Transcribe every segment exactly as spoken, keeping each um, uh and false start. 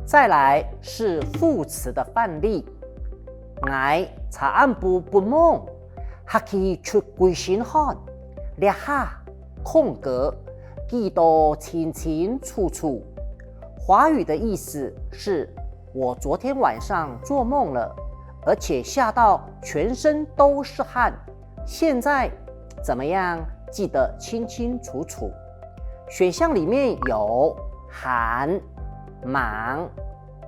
再來是副詞的範例，𠊎昨暗晡發夢，嚇去出歸身汗，這下空格記到清清楚楚。華語的意思是，我昨天晚上做夢了，而且嚇到全身都是汗，現在怎麼樣記得清清楚楚。選項裡面有還、吂、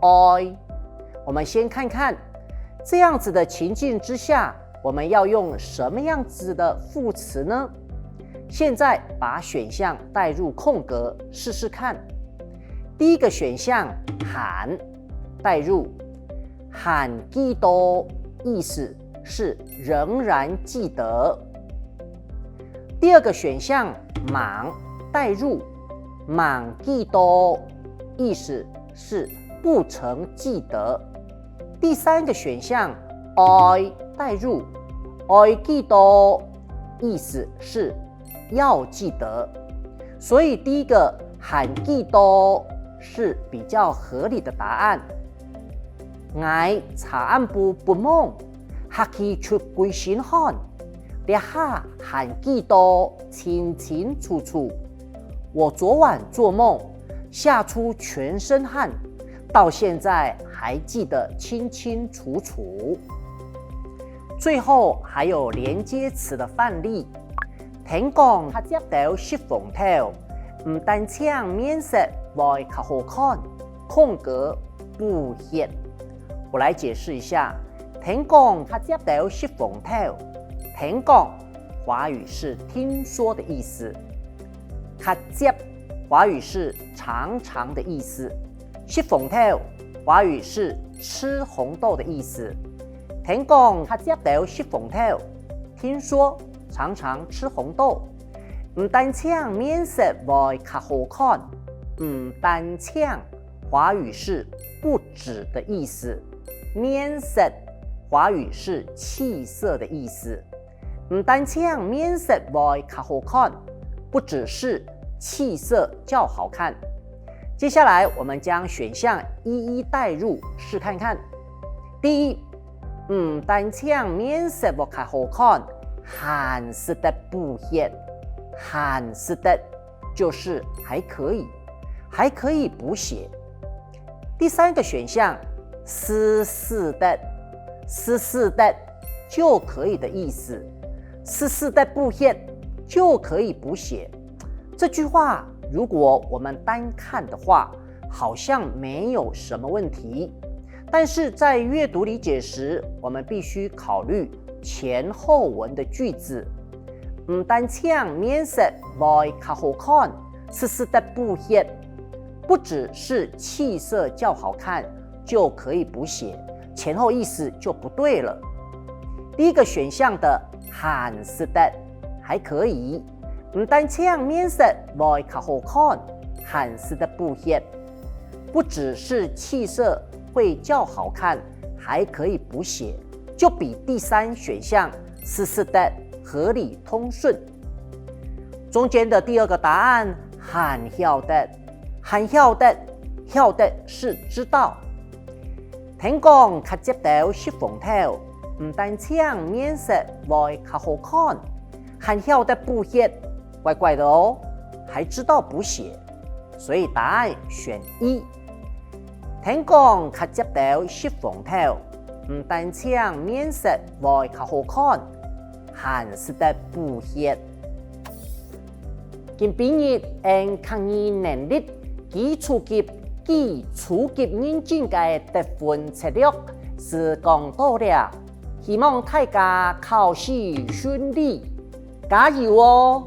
愛。我們先看看，這樣子的情境之下，我們要用什麼樣子的副詞呢？現在把選項代入空格試試看。第一個選項還，代入還記到，意思是仍然記得。第二個選項吂，代入吂記到，意思是不曾記得。第三個選項愛，代入愛記到，意思是要記得。所以第一個還記到是比較合理的答案。𠊎昨暗晡發夢，嚇去出歸身汗，這下還記到清清楚楚。我昨晚做夢，嚇出全身汗，到現在還記得清清楚楚。最後還有連接詞的範例，聽講較捷兜食風頭，毋單淨面色會較好看，空格補血。我來解釋一下，聽講較捷兜食風頭，聽講華語是聽說的意思，較捷華語是常常的意思，食風頭華語是吃紅豆的意思。聽講較捷兜食風頭，聽說常常吃紅豆。毋單淨面色會較好看，毋單淨華語是不止的意思，面色華語是氣色的意思。毋單淨面色會較好看，不只是氣色較好看。接下來，我們將選項一一代入，試看看。第一，毋單淨面色會較好看，還使得補血，還使得就是還可以，還可以補血。第三個選項，使使得，使使得就可以的意思，使使得補血就可以補血。這句話如果我們單看的話，好像沒有什麼問題，但是在閱讀理解時，我們必須考慮前後文的句子。毋單淨面色會較好看，使使得補血，不只是氣色較好看，就可以補血，前後意思就不對了。第一個選項的還使得還可以，毋單淨面色會較好看，還使得補血，不只是氣色會較好看，還可以補血，就比第三選項使使得合理通順。中間的第二個答案還曉得，還曉得，曉得是知道。聽講較捷兜食風頭，毋單淨面色會較好看，還曉得補血，怪怪的哦，還知道補血。所以答案選一。聽講較捷兜食風頭，毋單淨面色會較好看，還使得補血。今晡日𫣆客語能力基礎級、基礎級認證个得分策略就講到這，希望大家考試順利，加油哦！